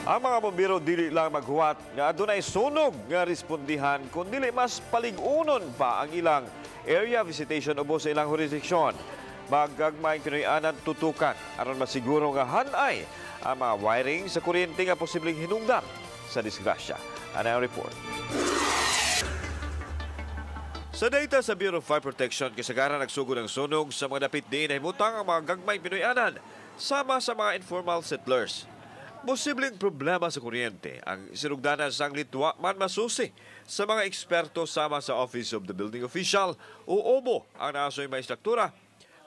Ang mga bombero dili lang maghuwat nga adunay sunog nga respondihan, kundi mas palig-unon pa ang ilang area visitation ubos sa ilang jurisdiksyon. Magagmayng Pinoy-anan tutukan aron masiguro nga hanay ang mga wiring sa kuryente nga posibleng hinungdan sa disgrasya. Ano ang report? Sa data sa Bureau of Fire Protection, kasagaran nagsugod ang sunog sa mga dapit diin nahimutang ang mga gagmayng Pinoy-anan sama sa mga informal settlers. Posibleng problema sa kuryente ang sinugdanan sang litwa man masusi sa mga eksperto sama sa Office of the Building Official o OBO ang naasoy may struktura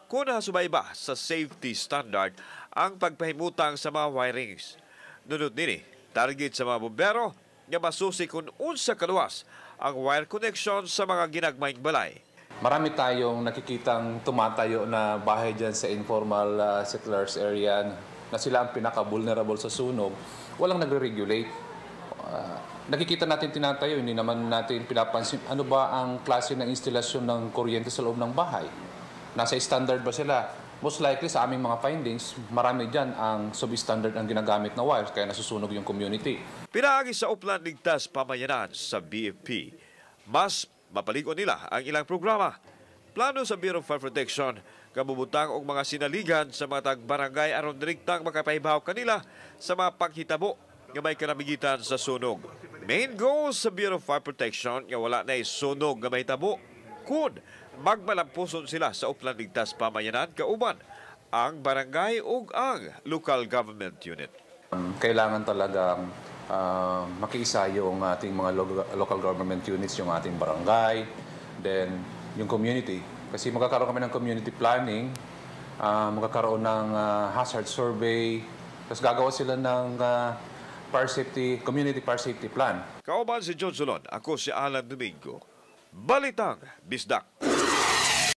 kung nahasubay ba sa safety standard ang pagpahimutang sa mga wirings. Nunot nini, target sa mga bombero nga masusi kung unsa kaluwas ang wire connection sa mga ginagmayng balay. Marami tayong nakikitang tumatayo na bahay dyan sa informal settlers area na sila ang pinaka-vulnerable sa sunog. Walang nagre-regulate. Nakikita natin tinatayo, hindi naman natin pinapansin ano ba ang klase ng instalasyon ng kuryente sa loob ng bahay. Nasa standard ba sila? Most likely, sa aming mga findings, marami dyan ang substandard ang ginagamit na wires kaya nasusunog yung community. Pinaagi sa Uplan Ligtas Pamayanan sa BFP, mas mapaligon nila ang ilang programa. Plano sa Bureau of Fire Protection, kabubutang og mga sinaligan sa mga tag-barangay aron direktang makapahibaw kanila sa mga paghitabo nga may kanamigitan sa sunog. Main goal sa Bureau of Fire Protection nga wala na sunog nga mahitabo kun magmalampuson sila sa Uplan Ligtas Pamayanan kauban ang barangay ug ang local government unit. Kailangan talagang makiisa yung ating mga local government units, yung ating barangay, then yung community. Kasi magkakaroon kami ng community planning, magkakaroon ng hazard survey, tapos gagawa sila ng fire safety, community fire safety plan. Kauban si John Solon, ako si Alan Domingo. Balitang Bisdak.